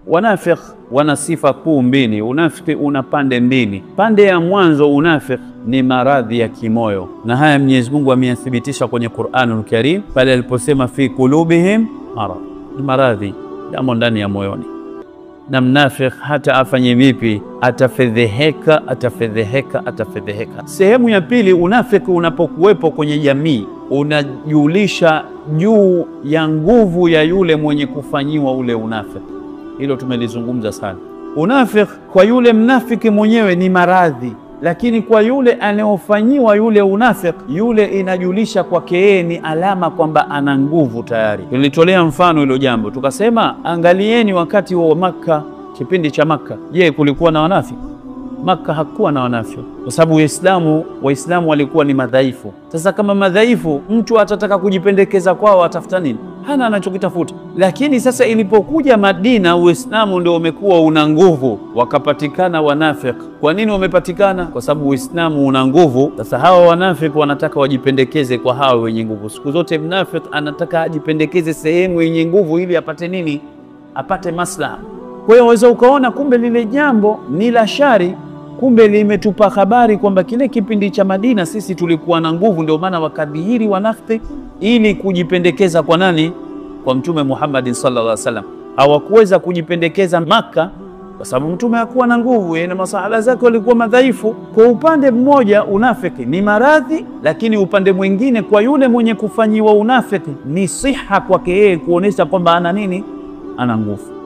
Wanafiki wana sifa kuu mbili. Unafiki una pande mbili. Pande ya mwanzo, unafiki ni maradhi ya kimoyo, na haya Mwenyezi Mungu ameyathibitisha kwenye Qur'anul Karim pale aliposema fi kulubihim marad, ni maradhi yamo ndani ya moyoni. Na mnafiki hata afanye vipi atafedheheka, atafedheheka, atafedheheka. Sehemu ya pili, unafiki unapokuwepo kwenye jamii unajulisha juu ya nguvu ya yule mwenye kufanyiwa ule unafiki. Hilo tumelizungumza sana. Unafiki kwa yule mnafiki mwenyewe ni maradhi, lakini kwa yule anayofanyiwa yule unafiki, yule inajulisha kwake yeye ni alama kwamba ana nguvu tayari. Tulitolea mfano hilo jambo, tukasema angalieni wakati wa Makka, kipindi cha Makka, je, kulikuwa na wanafiki? Makka hakuwa na wanafiki kwa sababu Waislamu walikuwa ni madhaifu. Sasa kama madhaifu, mtu atataka kujipendekeza kwao, atafuta nini? Hana anachokitafuta. Lakini sasa ilipokuja Madina, Uislamu ndio umekuwa una nguvu, wakapatikana wanafiki. Kwa nini wamepatikana? Kwa sababu Uislamu una nguvu. Sasa hawa wanafiki wanataka wajipendekeze kwa hawa wenye nguvu. Siku zote mnafiki anataka ajipendekeze sehemu yenye nguvu ili apate nini? Apate maslaha. Kwa hiyo waweza ukaona kumbe lile jambo ni la shari, kumbe limetupa habari kwamba kile kipindi cha Madina sisi tulikuwa na nguvu, ndio maana wakadhihiri wanafiki ili kujipendekeza kwa nani? Kwa Mtume Muhammad sallallahu alaihi wasallam. Hawakuweza kujipendekeza Makka kwa sababu Mtume hakuwa na nguvu, yeye na masahaba zake walikuwa madhaifu. Kwa upande mmoja unafiki ni maradhi, lakini upande mwingine kwa yule mwenye kufanyiwa unafiki ni siha kwake yeye kuonesha kwamba ana nini? Ana nguvu.